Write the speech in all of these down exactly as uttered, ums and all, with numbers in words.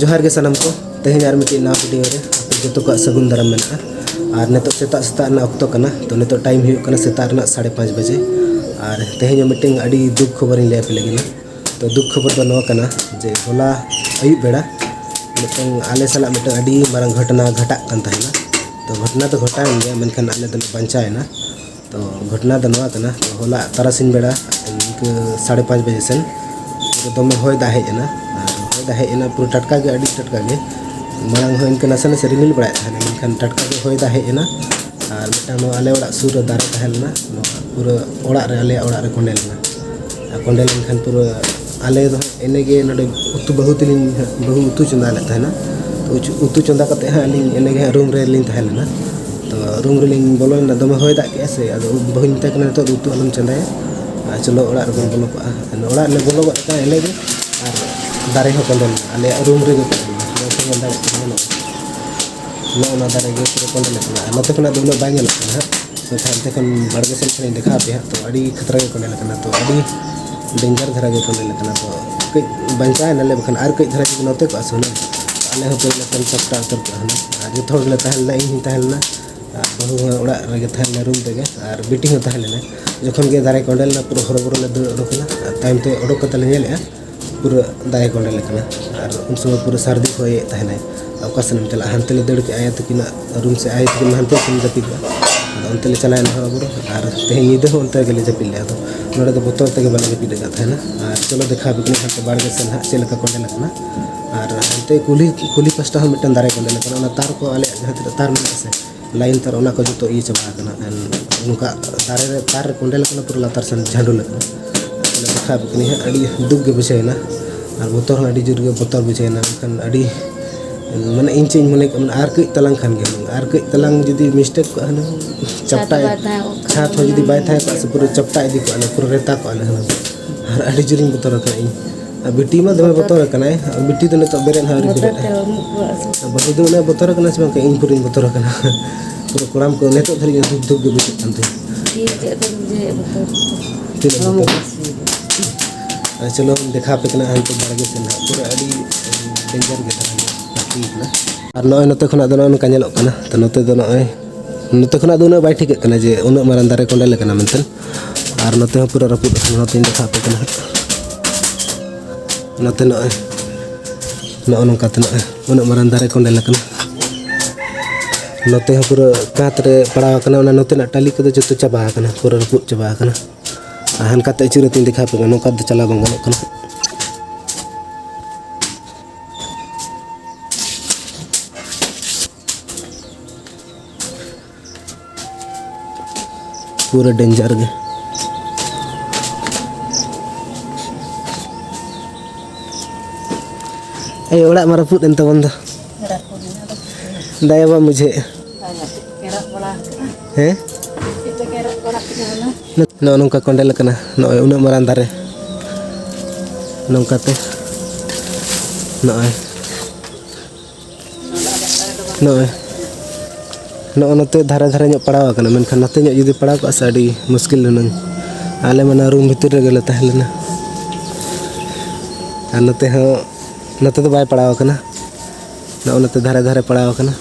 ᱡᱚᱦᱟᱨ ᱜᱮ ᱥᱟᱱᱟᱢ ᱠᱚ᱾ ᱛᱮᱦᱮᱧ ᱟᱨ ᱢᱤᱫᱴᱤᱡ ᱱᱟᱣᱟ ᱵᱷᱤᱰᱤᱭᱳ ᱨᱮ ᱟᱯᱮ ᱡᱚᱛᱚ ᱠᱚᱣᱟᱜ ᱥᱟᱹᱜᱩᱱ ᱫᱟᱨᱟᱢ ᱢᱮᱱᱟᱜᱼᱟ᱾ ᱟᱨ ᱱᱤᱛᱚᱜ ᱥᱮᱛᱟᱜ ᱥᱮᱛᱟᱜ ᱨᱮᱱᱟᱜ ᱚᱠᱛᱚ ᱠᱟᱱᱟ, ᱛᱚ ᱱᱤᱛᱚᱜ ᱴᱟᱭᱤᱢ ᱦᱩᱭᱩᱜ ᱠᱟᱱᱟ ᱥᱮᱛᱟᱜ ᱨᱮᱱᱟᱜ ᱥᱟᱲᱮ ᱯᱟᱸᱪ ᱵᱟᱡᱮ᱾ ᱟᱨ ᱛᱮᱦᱮᱧ ᱦᱚᱸ ᱢᱤᱫᱴᱮᱱ ᱟᱹᱰᱤ ᱫᱩᱠ ᱠᱷᱚᱵᱚᱨᱤᱧ ᱞᱟᱹᱭ ᱟᱯᱮ ᱞᱟᱹᱜᱤᱫ ᱱᱟ᱾ ᱛᱚ ᱫᱩᱠ ᱠᱷᱚᱵᱚᱨ ᱫᱚ ᱱᱚᱣᱟ ᱠᱟᱱᱟ ᱡᱮ ᱦᱚᱞᱟ ᱟᱹᱭᱩᱵ ᱵᱮᱲᱟ ᱢᱤᱫᱴᱟᱝ ᱟᱞᱮ ᱥᱟᱞᱟᱜ ᱢᱤᱫᱴᱟᱝ ᱟᱹᱰᱤ ᱢᱟᱨᱟᱝ ᱜᱷᱚᱴᱚᱱᱟ ᱜᱷᱟᱴᱟᱜ ᱠᱟᱱ ᱛᱟᱦᱮᱱᱟ᱾ ᱛᱚ ᱜᱷᱚᱴᱚᱱᱟ ᱫᱚ ᱜᱷᱚᱴᱟᱣᱮᱱ ᱜᱮᱭᱟ, ᱢᱮᱱᱠᱷᱟᱱ ᱟᱞᱮ ᱫᱚᱞᱮ ᱵᱟᱧᱪᱟᱣ ᱮᱱᱟ᱾ ᱛᱚ ᱜᱷᱚᱴᱚᱱᱟ ᱫᱚ ᱱᱚᱣᱟ ᱠᱟᱱᱟ, ᱛᱚ ᱦᱚᱞᱟ ᱛᱟᱨᱟᱥᱤᱧ ᱵᱮᱲᱟ ᱤᱱᱠᱟᱹ ᱥᱟᱲᱮ ᱯᱟᱸᱪ ᱵᱟᱡᱮ ᱥᱮᱱ ᱫᱚᱢᱮ ᱦᱚᱭ ᱫᱟᱜ ᱦᱮᱡ ᱮᱱᱟ᱾ ᱟᱨ ᱦᱚᱭ ᱫᱟᱜ ᱦᱮᱡ ᱮᱱᱟ, ᱯᱩᱨᱟᱹ ᱴᱟᱴᱠᱟ ᱜᱮ, ᱟᱹᱰᱤ ᱴᱟᱴᱠᱟ ᱜᱮ᱾ ᱢᱟᱲᱟᱝ ᱦᱚᱸ ᱤᱱᱠᱟᱹ ᱱᱟᱥᱮ ᱱᱟᱥᱮ ᱨᱤᱢᱤᱞ ᱵᱟᱲᱟᱭᱮᱫ ᱛᱟᱦᱮᱱᱟ, ᱢᱮᱱᱠᱷᱟᱱ ᱴᱟᱴᱠᱟ ᱜᱮ ᱦᱚᱭ ᱫᱟᱜ ᱦᱮᱡ ᱮᱱᱟ᱾ ᱟᱨ ᱢᱤᱫᱴᱟᱝ ᱱᱚᱣᱟ ᱟᱞᱮ ᱚᱲᱟᱜ ᱥᱩᱨ ᱨᱮ ᱫᱟᱨᱮ ᱛᱟᱦᱮᱸ ᱞᱮᱱᱟ, ᱱᱚᱣᱟ ᱯᱩᱨᱟᱹ ᱚᱲᱟᱜ ᱨᱮ, ᱟᱞᱮᱭᱟᱜ ᱚᱲᱟᱜ ᱨᱮ ᱠᱚᱸᱰᱮᱞ ᱮᱱᱟ᱾ ᱟᱨ ᱠᱚᱸᱰᱮᱞ ᱮᱱᱠᱷᱟᱱ ᱯᱩᱨᱟᱹ ᱟᱞᱮ ᱫᱚ ᱦᱟᱸᱜ ᱤᱱᱟᱹᱜᱮ ᱱᱚᱰᱮ ᱩᱛᱩ, ᱵᱟᱹᱦᱩ ᱛᱟᱹᱞᱤᱧ ᱦᱟᱸᱜ, ᱵᱟᱹᱦᱩ ᱩᱛᱩ ᱪᱚᱸᱫᱟ ᱞᱮᱫ ᱛᱟᱦᱮᱱᱟ᱾ ᱛᱚ ᱩᱪ-, ᱩᱛᱩ ᱪᱚᱸᱫᱟ ᱠᱟᱛᱮᱫ ᱦᱟᱸᱜ ᱟᱹᱞᱤᱧ ᱤᱱᱟᱹᱜᱮ ᱦᱟᱸᱜ ᱨᱩᱢ ᱨᱮᱞᱤᱧ ᱛᱟᱦᱮᱸ ᱞᱮᱱᱟ᱾ ᱛᱚ ᱨᱩᱢ ᱨᱮᱞᱤᱧ ᱵᱚᱞᱚᱭᱮᱱᱟ, ᱫᱚᱢᱮ ᱦᱚᱭ ᱫᱟᱜ ᱠᱮᱜᱼᱟ ᱥᱮ, ᱟᱫᱚ ᱵᱟᱹᱦᱩᱧ ᱢᱮᱛᱟᱭ ᱠᱟᱱᱟ, "ᱱᱤᱛᱚᱜ ᱫᱚ ᱩᱛᱩ ᱟᱞᱚᱢ ᱪᱚᱸᱫᱟᱭᱟ, ᱟᱨ ᱪᱚᱞᱚ ᱚᱲᱟᱜ ᱨᱮᱵᱚᱱ ᱵᱚᱞᱚ ᱠᱚᱜᱼᱟ᱾" ᱚᱲᱟᱜ ᱨᱮᱞᱮ ᱵᱚᱞᱚ ᱜᱚᱫ ᱠᱟᱱᱟ ᱤᱱᱟᱹᱜᱮ, ᱟᱨ ᱫᱟᱨᱮ ᱦᱚᱸ ᱠᱚᱸᱰᱮᱞ ᱮᱱᱟ, ᱟᱞᱮᱭᱟᱜ ᱨᱩᱢ ᱨᱮᱜᱮ ᱠᱚᱸᱰᱮᱞ ᱮᱱᱟ᱾ ᱱᱚᱣᱟ ᱠᱚ ᱧᱮᱞ ᱫᱟᱲᱮᱭᱟᱜ ᱠᱟᱱᱟ, ᱧᱮᱞᱚᱜ ᱠᱟᱱᱟ᱾ ᱱᱚᱜᱼᱚ ᱱᱚᱣᱟ ᱫᱟᱨᱮ ᱜᱮ ᱯᱩᱨᱟᱹ ᱠᱚᱸᱰᱮᱞ ᱟᱠᱟᱱᱟ, ᱟᱨ ᱱᱚᱛᱮ ᱠᱷᱚᱱᱟᱜ ᱫᱚ ᱩᱱᱟᱹᱜ ᱵᱟᱭ ᱧᱮᱞᱚᱜ ᱠᱟᱱᱟ ᱦᱟᱸᱜ᱾ ᱢᱮᱱᱠᱷᱟᱱ ᱦᱟᱱᱛᱮ ᱠᱷᱚᱱ ᱵᱟᱲᱜᱮ ᱥᱮᱫ ᱠᱷᱚᱱᱤᱧ ᱫᱮᱠᱷᱟᱣ ᱟᱯᱮᱭᱟ ᱦᱟᱸᱜ, ᱛᱚ ᱟᱹᱰᱤ ᱠᱷᱟᱛᱨᱟ ᱜᱮ ᱠᱚᱸᱰᱮᱞ ᱟᱠᱟᱱᱟ᱾ ᱛᱚ ᱟᱹᱰᱤ ᱰᱮᱧᱡᱟᱨ ᱫᱷᱟᱨᱟ ᱜᱮ ᱠᱚᱸᱰᱮᱞ ᱟᱠᱟᱱᱟ᱾ ᱛᱚ ᱠᱟᱹᱡ ᱵᱟᱧᱪᱟᱣ ᱮᱱᱟᱞᱮ, ᱵᱟᱠᱷᱟᱱ ᱟᱨ ᱠᱟᱹᱡ ᱫᱷᱟᱨᱟ ᱡᱩᱫᱤ ᱱᱚᱛᱮ ᱠᱚᱜᱼᱟ ᱥᱮ ᱦᱩᱱᱟᱹᱝ, ᱟᱞᱮ ᱦᱚᱸ ᱯᱩᱨᱟᱹ ᱞᱮ ᱪᱟᱯᱴᱟ ᱩᱛᱟᱹᱨ ᱠᱚᱜᱼᱟ ᱦᱩᱱᱟᱹᱝ᱾ ᱟᱨ ᱡᱚᱛᱚ ᱦᱚᱲ ᱞᱮ ᱛᱟᱦᱮᱸ ᱞᱮᱱᱟ, ᱤᱧ ᱦᱚᱸᱧ ᱛᱟᱦᱮᱸ ᱞᱮᱱᱟ, ᱟᱨ ᱵᱟᱹᱦᱩ ᱦᱚᱸ ᱚᱲᱟᱜ ᱨᱮᱜᱮ ᱛᱟᱦᱮᱸ ᱞᱮᱱᱟ, ᱨᱩᱢ ᱨᱮᱜᱮ, ᱟᱨ ᱵᱤᱴᱤ ᱦᱚᱸ ᱛᱟᱦᱮᱸ ᱞᱮᱱᱟ᱾ ᱡᱚᱠᱷᱚᱱ ᱜᱮ ᱫᱟᱨᱮ ᱠᱚᱸᱰᱮᱞ ᱮᱱᱟ, ᱯᱩᱨᱟᱹ ᱦᱚᱨᱚᱵᱚᱨᱚ ᱞᱮ ᱫᱟᱹᱲ ᱚᱰᱚᱠ ᱮᱱᱟ᱾ ᱟᱨ ᱛᱟᱭᱚᱢ ᱛᱮ ᱚᱰᱚᱠ ᱠᱟᱛᱮ ᱞᱮ ᱧᱮᱞᱮᱜᱼᱟ, ᱯᱩᱨᱟᱹ ᱫᱟᱨᱮ ᱠᱚᱸᱰᱮᱞ ᱟᱠᱟᱱᱟ᱾ ᱟᱨ ᱩᱱ ᱥᱚᱢᱚᱭ ᱯᱩᱨᱟᱹ ᱥᱟᱹᱨᱫᱤ ᱦᱚᱭᱮᱫ ᱛᱟᱦᱮᱱᱟᱭ᱾ ᱚᱠᱟ ᱥᱮᱱ ᱮᱢ ᱪᱟᱞᱟᱜᱼᱟ? ᱦᱟᱱᱛᱮ ᱞᱮ ᱫᱟᱹᱲ ᱠᱮᱜᱼᱟ ᱟᱭᱳ ᱛᱟᱹᱠᱤᱱᱟᱜ ᱨᱩᱢ ᱥᱮᱫ, ᱟᱭᱳ ᱛᱟᱹᱠᱤᱱ ᱢᱟ ᱦᱟᱱᱛᱮ ᱠᱤᱱ ᱡᱟᱹᱯᱤᱫ ᱠᱮᱜᱼᱟ᱾ ᱟᱫᱚ ᱚᱱᱛᱮ ᱞᱮ ᱪᱟᱞᱟᱣᱮᱱᱟ ᱦᱚᱨᱚᱵᱚᱨᱚ, ᱟᱨ ᱛᱮᱦᱮᱧ ᱧᱤᱫᱟᱹ ᱦᱚᱸ ᱚᱱᱛᱮ ᱨᱮᱜᱮ ᱞᱮ ᱡᱟᱹᱯᱤᱫ ᱞᱮᱜᱼᱟ᱾ ᱟᱫᱚ ᱱᱚᱰᱮ ᱫᱚ ᱵᱚᱛᱚᱨ ᱛᱮᱜᱮ ᱵᱟᱞᱮ ᱡᱟᱹᱯᱤᱫ ᱟᱠᱟᱫ ᱛᱟᱦᱮᱱᱟ᱾ ᱟᱨ ᱪᱚᱞᱚ ᱫᱮᱠᱷᱟᱣ ᱟᱯᱮ ᱠᱟᱹᱱᱟᱹᱧ ᱦᱟᱱᱛᱮ ᱵᱟᱲᱜᱮ ᱥᱮᱱ ᱦᱟᱸᱜ ᱪᱮᱫ ᱞᱮᱠᱟ ᱠᱚᱸᱰᱮᱞ ᱟᱠᱟᱱᱟ᱾ ᱟᱨ ᱦᱟᱱᱛᱮ ᱠᱩᱞᱦᱤ, ᱠᱩᱞᱦᱤ ᱯᱟᱥᱴᱟ ᱦᱚᱸ ᱢᱤᱫᱴᱟᱝ ᱫᱟᱨᱮ ᱠᱚᱸᱰᱮᱞ ᱟᱠᱟᱱᱟ᱾ ᱚᱱᱟ ᱛᱟᱨ ᱠᱚ, ᱟᱞᱮᱭᱟᱜ ᱡᱟᱦᱟᱸ ᱛᱤᱱᱟᱹᱜ ᱛᱟᱨ ᱢᱮᱱᱟᱜᱼᱟ ᱥᱮ, ᱞᱟᱭᱤᱱ ᱛᱟᱨ, ᱚᱱᱟ ᱠᱚ ᱡᱚᱛᱚ ᱤᱭᱟᱹ ᱪᱟᱵᱟ ᱟᱠᱟᱱᱟ᱾ ᱟᱨ ᱱᱚᱝᱠᱟ ᱫᱟᱨᱮ ᱨᱮ, ᱛᱟᱨ ᱨᱮ ᱠᱚᱸᱰᱮᱞ ᱟᱠᱟᱱᱟ, ᱯᱩᱨᱟᱹ ᱞᱟᱛᱟᱨ ᱥᱮᱱ ᱡᱷᱟᱹᱱᱰᱩᱞ ᱟᱠᱟᱱᱟ᱾ ᱟᱨ ᱫᱮᱠᱷᱟᱣ ᱟᱯᱮ ᱠᱟᱹᱱᱟᱹᱧ ᱦᱟᱸᱜ, ᱟᱹᱰᱤ ᱫᱩᱠ ᱜᱮ ᱵᱩᱡᱷᱟᱹᱣ ᱮᱱᱟ᱾ ᱟᱨ ᱵᱚᱛᱚᱨ ᱦᱚᱸ ᱟᱹᱰᱤ ᱡᱳᱨ ᱜᱮ ᱵᱚᱛᱚᱨ ᱵᱩᱡᱷᱟᱹᱣ ᱮᱱᱟ, ᱢᱮᱱᱠᱷᱟᱱ ᱟᱹᱰᱤ, ᱢᱟᱱᱮ, ᱤᱧ ᱪᱮᱫ ᱤᱧ ᱢᱚᱱᱮ ᱠᱮᱫᱼᱟ, ᱢᱟᱱᱮ, ᱟᱨ ᱠᱟᱹᱡ ᱛᱟᱞᱟᱝ ᱠᱷᱟᱱ ᱜᱮ ᱦᱩᱱᱟᱹᱝ, ᱟᱨ ᱠᱟᱹᱡ ᱛᱟᱞᱟᱝ ᱡᱩᱫᱤ ᱢᱤᱥᱴᱮᱠ ᱠᱚᱜᱼᱟ ᱦᱩᱱᱟᱹᱝ, ᱪᱟᱯᱴᱟ, ᱵᱟᱭ ᱛᱟᱦᱮᱸ ᱠᱚᱜ ᱠᱷᱟᱱ ᱪᱷᱟᱛ ᱦᱚᱸ ᱡᱩᱫᱤ ᱵᱟᱭ ᱛᱟᱦᱮᱸ ᱠᱚᱜᱼᱟ ᱥᱮ, ᱯᱩᱨᱟᱹ ᱪᱟᱯᱴᱟ ᱤᱫᱤ ᱠᱚᱜᱼᱟ ᱞᱮ, ᱯᱩᱨᱟᱹ ᱨᱮᱛᱟ ᱠᱚᱜᱼᱟ ᱞᱮ ᱦᱩᱱᱟᱹᱝ᱾ ᱟᱨ ᱟᱹᱰᱤ ᱡᱳᱨᱤᱧ ᱵᱚᱛᱚᱨ ᱟᱠᱟᱱᱟ ᱤᱧ᱾ ᱟᱨ ᱵᱤᱴᱤ ᱢᱟ ᱫᱚᱢᱮ ᱵᱚᱛᱚᱨ ᱟᱠᱟᱱᱟᱭ, ᱟᱨ ᱵᱤᱴᱤ ᱫᱚ ᱱᱤᱛᱚᱜ ᱵᱮᱨᱮᱫ ᱦᱚᱸ ᱟᱹᱣᱨᱤ ᱵᱚᱛᱚᱨ ᱵᱮᱨᱮᱫᱼᱟ᱾ ᱛᱮ ᱩᱢᱩᱜ ᱠᱚ ᱟᱹᱥᱩᱞ᱾ ᱵᱟᱹᱦᱩ ᱫᱚ ᱩᱱᱟᱹᱜ ᱵᱚᱛᱚᱨ ᱟᱠᱟᱱᱟ ᱥᱮ ᱵᱟᱝ, ᱤᱧ ᱯᱩᱨᱟᱹᱧ ᱵᱚᱛᱚᱨ ᱟᱠᱟᱱᱟ᱾ ᱯᱩᱨᱟᱹ ᱠᱚᱲᱟᱢ ᱠᱚ ᱱᱤᱛᱚᱜ ᱫᱷᱟᱹᱨᱤᱡ ᱫᱷᱩᱠ ᱫᱷᱩᱠ ᱜᱮ ᱵᱩᱡᱷᱟᱹᱜ ᱠᱟᱱ ᱛᱤᱧᱟ᱾ ᱪᱮᱫ ᱮᱢ ᱵᱩᱡᱷᱟᱹᱣᱮᱫ ᱵᱚᱛᱚᱨ? ᱛᱤᱱᱟᱹᱜ ᱦᱚᱲᱢᱚ ᱵᱚᱛᱚᱨ? ᱠᱚ ᱦᱟᱹᱥᱩᱭᱮᱫᱟ᱾ ᱟᱨ ᱪᱚᱞᱚ, ᱫᱮᱠᱷᱟᱣ ᱟᱯᱮ ᱠᱟᱱᱟ ᱦᱟᱱᱛᱮ ᱵᱟᱲᱜᱮ ᱥᱮᱱ ᱦᱟᱸᱜ᱾ ᱯᱩᱨᱟᱹ ᱟᱹᱰᱤ ᱰᱮᱧᱡᱟᱨ ᱜᱮ ᱛᱟᱦᱮᱸ ᱠᱟᱱᱟ᱾ ᱟᱨ ᱱᱚᱜᱼᱚᱭ ᱱᱚᱛᱮ ᱠᱷᱚᱱᱟᱜ ᱫᱚ ᱱᱚᱜᱼᱚ ᱱᱚᱝᱠᱟ ᱧᱮᱞᱚᱜ ᱠᱟᱱᱟ᱾ ᱛᱚ ᱱᱚᱛᱮ ᱫᱚ ᱱᱚᱜᱼᱚᱭ, ᱱᱚᱛᱮ ᱠᱷᱚᱱᱟᱜ ᱫᱚ ᱩᱱᱟᱹᱜ ᱵᱟᱭ ᱴᱷᱤᱠᱟᱹᱜ ᱠᱟᱱᱟ ᱡᱮ ᱩᱱᱟᱹᱜ ᱢᱟᱨᱟᱝ ᱫᱟᱨᱮ ᱠᱚᱸᱰᱮᱞ ᱟᱠᱟᱱᱟ ᱢᱮᱱᱛᱮ᱾ ᱟᱨ ᱱᱚᱛᱮ ᱦᱚᱸ ᱯᱩᱨᱟᱹ ᱨᱟᱹᱯᱩᱫ ᱟᱠᱟᱱᱟ᱾ ᱱᱚᱛᱮᱧ ᱫᱮᱠᱷᱟᱣ ᱟᱯᱮ ᱠᱟᱱᱟ ᱦᱟᱸᱜ᱾ ᱱᱚᱛᱮ ᱱᱚᱜᱼᱚᱭ, ᱱᱚᱜᱼᱚ ᱱᱚᱝᱠᱟ ᱛᱮ ᱱᱚᱜᱼᱚᱭ ᱩᱱᱟᱹᱜ ᱢᱟᱨᱟᱝ ᱫᱟᱨᱮ ᱠᱚᱸᱰᱮᱞ ᱟᱠᱟᱱᱟ᱾ ᱱᱚᱛᱮ ᱦᱚᱸ ᱯᱩᱨᱟᱹ ᱠᱟᱸᱛ ᱨᱮ ᱯᱟᱲᱟᱣ ᱟᱠᱟᱱᱟ᱾ ᱚᱱᱟ ᱱᱚᱛᱮᱱᱟᱜ ᱴᱟᱹᱞᱤ ᱠᱚᱫᱚ ᱡᱚᱛᱚ ᱪᱟᱵᱟ ᱟᱠᱟᱱᱟ, ᱯᱩᱨᱟᱹ ᱨᱟᱹᱯᱩᱫ ᱪᱟᱵᱟ ᱟᱠᱟᱱᱟ᱾ ᱟᱨ ᱦᱟᱱᱠᱟ ᱛᱮ ᱟᱹᱪᱩᱨ ᱠᱟᱛᱮᱧ ᱫᱮᱠᱷᱟᱣ ᱟᱯᱮ ᱠᱟᱱᱟ, ᱱᱚᱝᱠᱟ ᱫᱚ ᱪᱟᱞᱟᱣ ᱵᱟᱝ ᱜᱟᱱᱚᱜ ᱠᱟᱱᱟ᱾ ᱯᱩᱨᱟᱹ ᱰᱮᱧᱡᱟᱨ ᱜᱮ᱾ ᱮᱭ, ᱚᱲᱟᱜ ᱢᱟ ᱨᱟᱹᱯᱩᱫ ᱮᱱ ᱛᱟᱵᱚᱱ ᱫᱚ᱾ ᱨᱟᱹᱯᱩᱫ ᱮᱱᱟ, ᱨᱟᱹᱯᱩᱫ ᱮᱱᱟ᱾ ᱫᱟᱭᱟ ᱵᱟᱢ ᱵᱩᱡᱷᱟᱹᱣᱮᱫᱼᱟ? ᱵᱟᱭ ᱨᱟᱹᱯᱩᱫ, ᱮᱨᱚᱜ ᱵᱟᱲᱟ ᱟᱠᱟᱫᱼᱟ᱾ ᱦᱮᱸ? ᱪᱮᱫ ᱞᱮᱠᱟ ᱮᱨᱚᱜ ᱵᱟᱲᱟ ᱠᱮᱫᱟ ᱦᱩᱱᱟᱹᱝ? ᱱᱚᱜᱼᱚ ᱱᱚᱝᱠᱟ ᱠᱚᱸᱰᱮᱞ ᱟᱠᱟᱱᱟ, ᱱᱚᱜᱼᱚᱭ ᱩᱱᱟᱹᱜ ᱢᱟᱨᱟᱝ ᱫᱟᱨᱮ᱾ ᱱᱚᱝᱠᱟᱛᱮ ᱱᱚᱜᱼᱚᱭ, ᱱᱚᱜᱼᱚᱭ, ᱱᱚᱜᱼᱚ ᱱᱚᱛᱮ ᱫᱷᱟᱨᱮ ᱫᱷᱟᱨᱮ ᱧᱚᱜ ᱯᱟᱲᱟᱣ ᱟᱠᱟᱱᱟ, ᱢᱮᱱᱠᱷᱟᱱ ᱱᱚᱛᱮ ᱧᱚᱜ ᱡᱩᱫᱤ ᱯᱟᱲᱟᱣ ᱠᱚᱜᱼᱟ ᱥᱮ, ᱟᱹᱰᱤ ᱢᱩᱥᱠᱤᱞ ᱦᱩᱱᱟᱹᱝ᱾ ᱟᱞᱮ ᱢᱟ ᱱᱚᱣᱟ ᱨᱩᱢ ᱵᱷᱤᱛᱤᱨ ᱨᱮᱜᱮ ᱞᱮ ᱛᱟᱦᱮᱸ ᱞᱮᱱᱟ᱾ ᱟᱨ ᱱᱚᱛᱮ ᱦᱚᱸ, ᱱᱚᱛᱮ ᱫᱚ ᱵᱟᱭ ᱯᱟᱲᱟᱣ ᱟᱠᱟᱱᱟ, ᱱᱚᱜᱼᱚ ᱱᱚᱛᱮ ᱫᱷᱟᱨᱮ ᱫᱷᱟᱨᱮ ᱯᱟᱲᱟᱣ ᱟᱠᱟᱱᱟ᱾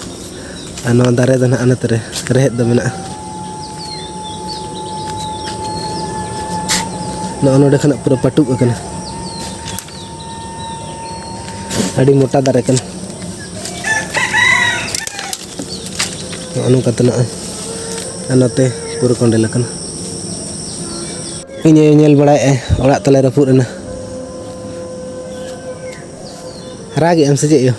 ᱟᱨ ᱱᱚᱣᱟ ᱫᱟᱨᱮ ᱫᱚ ᱱᱟᱦᱟᱜ ᱱᱚᱛᱮ ᱨᱮ ᱨᱮᱦᱮᱫ ᱫᱚ ᱢᱮᱱᱟᱜᱼᱟ᱾ ᱱᱚᱜᱼᱚ ᱱᱚᱰᱮ ᱠᱷᱚᱱᱟᱜ ᱯᱩᱨᱟᱹ ᱯᱟᱹᱴᱩᱵ ᱟᱠᱟᱱᱟ᱾ ᱟᱹᱰᱤ ᱢᱚᱴᱟ ᱫᱟᱨᱮ ᱠᱟᱱᱟ᱾ ᱱᱚᱜᱼᱚ ᱱᱚᱝᱠᱟ ᱛᱮ ᱱᱚᱜᱼᱚᱭ, ᱟᱨ ᱱᱚᱛᱮ ᱯᱩᱨᱟᱹ ᱠᱚᱸᱰᱮᱞ ᱟᱠᱟᱱᱟ᱾ ᱤᱧ ᱟᱭᱳ ᱧᱮᱞ ᱵᱟᱲᱟᱭᱮᱫᱼᱟᱭ, ᱚᱲᱟᱜ ᱛᱟᱞᱮ ᱨᱟᱹᱯᱩᱫ ᱮᱱᱟ᱾ ᱨᱟᱜᱮᱫ ᱟᱢ ᱥᱮ ᱪᱮᱫ ᱭᱳ?